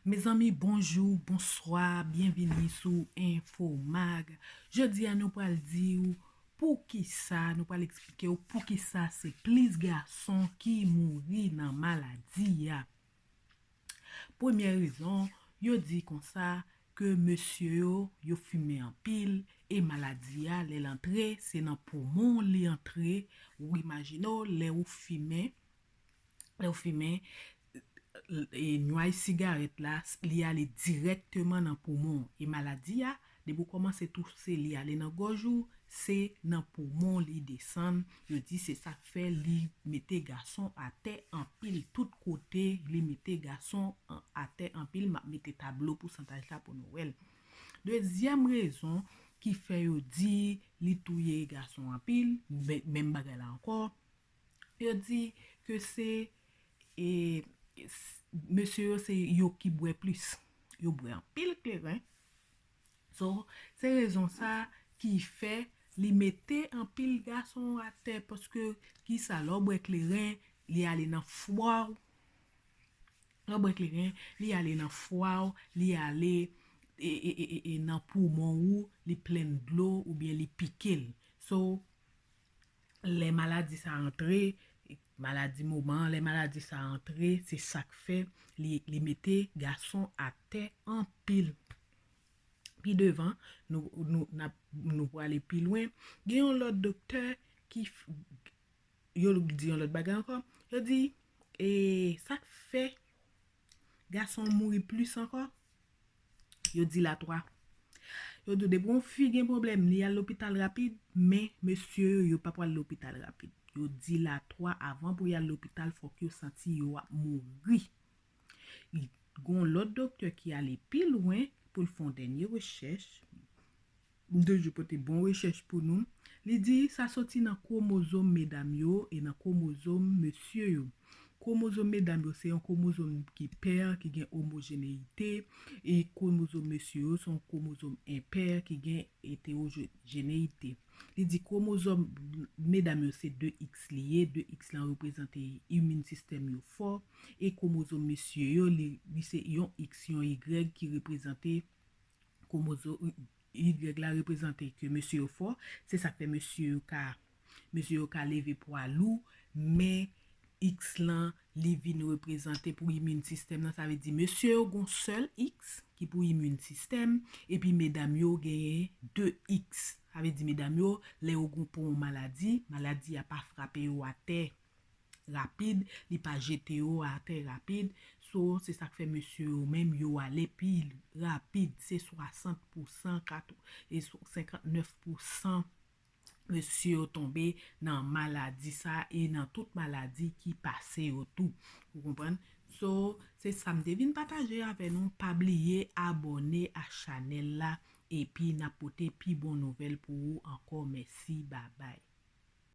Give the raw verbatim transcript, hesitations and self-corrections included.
Mezanmi, bonjou, bonswa, byenvini sou Infomag. Jodi a, nou pral di w poukisa, nou pral eksplike w poukisa se plis gason ki mouri nan maladi a. Premyè rezon, yo di konsa ke mesye yo, yo fimen anpil, e maladi a, lè l antre, se nan poumon li antre. Ou imajine w, lè ou fimen, lè ou fimen, e, nway sigarèt la, li ale dirèkteman nan poumon. E maladi a, depi w kòmanse touse, li ale nan gòj ou, se nan poumon li desann. Yo di se sa k fè li mete gason atè anpil tout kote, li mete gason an, atè anpil. M ap mete tablo pousantaj la pou nou wè l. Dezyèm rezon ki fè yo di li touye gason anpil, men-, menm bagay la ankò, yo di ke se, e, s-, mesye yo se yo ki bwè plis. Yo bwè anpil kleren. So, se rezon sa ki fè li mete anpil gason atè, paske kisa, lè w bwè kleren, li ale nan fwa w. Lè w bwè kleren, li ale nan fwa w, li ale, e, e, e, e, e, nan poumon ou, li plen dlo oubyen li pike l. So, lè maladi sa antre, maladi moman an, lè maladi sa antre, se sa k fè li, li mete gason atè anpil. Pi devan, nou, nou, n ap, nou prale pi lwen. Gen yon lòt doktè ki f-, yo di yon lòt bagay ankò. Yo di, e, sa k fè gason mouri plis ankò, yo di latwa. Yo di w depi yon fi gen pwoblèm, li al lopital rapid, men mesye yo, yo pa pral lopital rapid. Yo di latwa, avan pou y al lopital, fòk yo santi yo ap mouri. Gen yon lòt doktè ki ale pi lwen pou l fè yon dènye rechèch. M toujou pote bon rechèch pou nou. Li di sa soti nan kwomozòm medam yo e nan kwomozòm mesye yo. Kwomozòm medam yo se yon kwomozòm ki pè, ki gen omojeneyite, e kwomozòm mesye yo se yon kwomozòm enpè ki gen etewojeneyite. Li di kwomozòm medam yo se de X li ye, de X lan reprezante imin sistèm yo fò, e kwomozòm mesye yo, li, li se yon X, yon Y ki reprezante kwomozòm, Y la reprezante ke mesye yo fò, se sa k fè mesye yo ka, mesye yo ka leve pwa lou, men X lan, li vin reprezante pou imin sistèm nan, sa vle di mesye yo gon sèl X ki pou imin sistèm, epi medam yo genyen de X. Sa vle di medam yo, lè yo gon pon maladi, maladi a pa frape yo atè rapid, li pa jete yo atè rapid. So, se sa k fè mesye yo menm, yo ale pi rapid. Se swasant pousan, kat-, e sou-, senkantnèf pousan mesye yo tonbe nan maladi sa e nan tout maladi ki pase yo tou. Ou konprann? So, se sa m te vin pataje avè nou. Pa bliye abòne a chanèl la, epi n ap pote pi bon nouvèl pou ou ankò. Mèsi, babay.